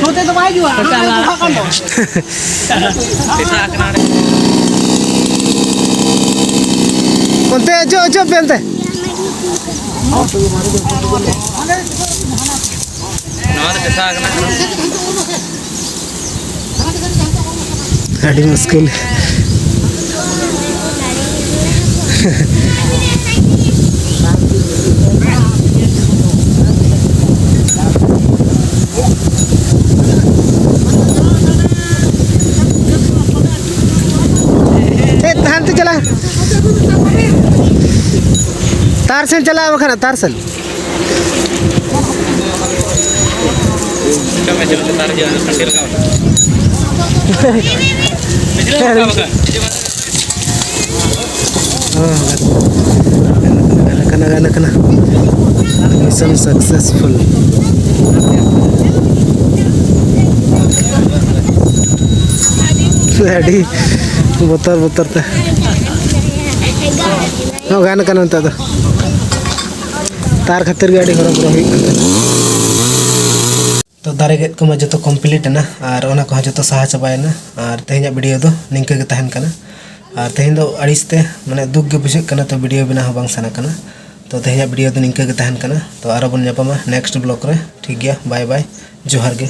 ᱱᱚᱛᱮ ᱫᱚ ᱵᱟᱭ ᱦᱤᱡᱩᱜᱼᱟ᱾ ᱟᱢ ᱫᱚ ᱵᱚᱦᱟᱜ ᱠᱟᱱ ᱫᱚ᱾ ᱚᱱᱛᱮ ᱚᱪᱚᱜ, ᱚᱪᱚᱜ ᱯᱮ ᱚᱱᱛᱮ᱾ ᱱᱚᱣᱟ ᱫᱚ ᱯᱮᱥᱟ ᱠᱟᱱᱟ᱾ ᱟᱹᱰᱤ ᱢᱩᱥᱠᱤᱞ᱾ ᱮ, ᱦᱟᱱᱛᱮ ᱪᱟᱞᱟᱜ᱾ ᱛᱟᱨ ᱥᱮᱱ ᱪᱟᱞᱟᱜ ᱵᱟᱠᱷᱟᱱ, ᱛᱟᱨ ᱥᱮᱱ᱾ ᱦᱮᱸ, ᱜᱟᱱ ᱠᱟᱱᱟ, ᱜᱟᱱ ᱠᱟᱱᱟ᱾ Mission successful. ᱟᱹᱰᱤ ᱵᱚᱛᱚᱨ ᱵᱚᱛᱚᱨ ᱛᱮ᱾ ᱦᱚᱸ, ᱜᱟᱱ ᱠᱟᱱᱟ ᱱᱤᱛᱚᱜ ᱫᱚ᱾ ᱛᱟᱨ ᱠᱷᱟᱹᱛᱤᱨ ᱜᱮ ᱟᱹᱰᱤ ᱦᱚᱨᱚᱵᱚᱨᱚ ᱦᱩᱭᱩᱜ ᱠᱟᱱ ᱛᱟᱦᱮᱸᱱᱟ᱾ ᱛᱚ, ᱫᱟᱨᱮ ᱜᱮᱫ ᱠᱚᱢᱟ ᱡᱚᱛᱚ complete ᱮᱱᱟ ᱟᱨ ᱚᱱᱟ ᱠᱚᱦᱚᱸ ᱡᱚᱛᱚ ᱥᱟᱦᱟ ᱪᱟᱵᱟᱭᱮᱱᱟ᱾ ᱟᱨ ᱛᱮᱦᱮᱧᱟᱜ video ᱫᱚ ᱱᱤᱝᱠᱟᱹ ᱜᱮ ᱛᱟᱦᱮᱱ ᱠᱟᱱᱟ᱾ ᱟᱨ ᱛᱮᱦᱮᱧ ᱫᱚ ᱟᱹᱲᱤᱥ ᱛᱮ, ᱢᱟᱱᱮ, ᱫᱩᱠ ᱜᱮ ᱵᱩᱡᱷᱟᱹᱜ ᱠᱟᱱᱟ, ᱛᱚ video ᱵᱮᱱᱟᱣ ᱦᱚᱸ ᱵᱟᱝ ᱥᱟᱱᱟ ᱠᱟᱱᱟ᱾ ᱛᱚ, ᱛᱮᱦᱮᱧᱟᱜ video ᱫᱚ ᱱᱤᱝᱠᱟᱹ ᱜᱮ ᱛᱟᱦᱮᱱ ᱠᱟᱱᱟ᱾ ᱛᱚ, ᱟᱨᱚ ᱵᱚᱱ ᱧᱟᱯᱟᱢᱟ next vlog ᱨᱮ᱾ ᱴᱷᱤᱠ ᱜᱮᱭᱟ, bye bye, ᱡᱚᱦᱟᱨ ᱜᱮ᱾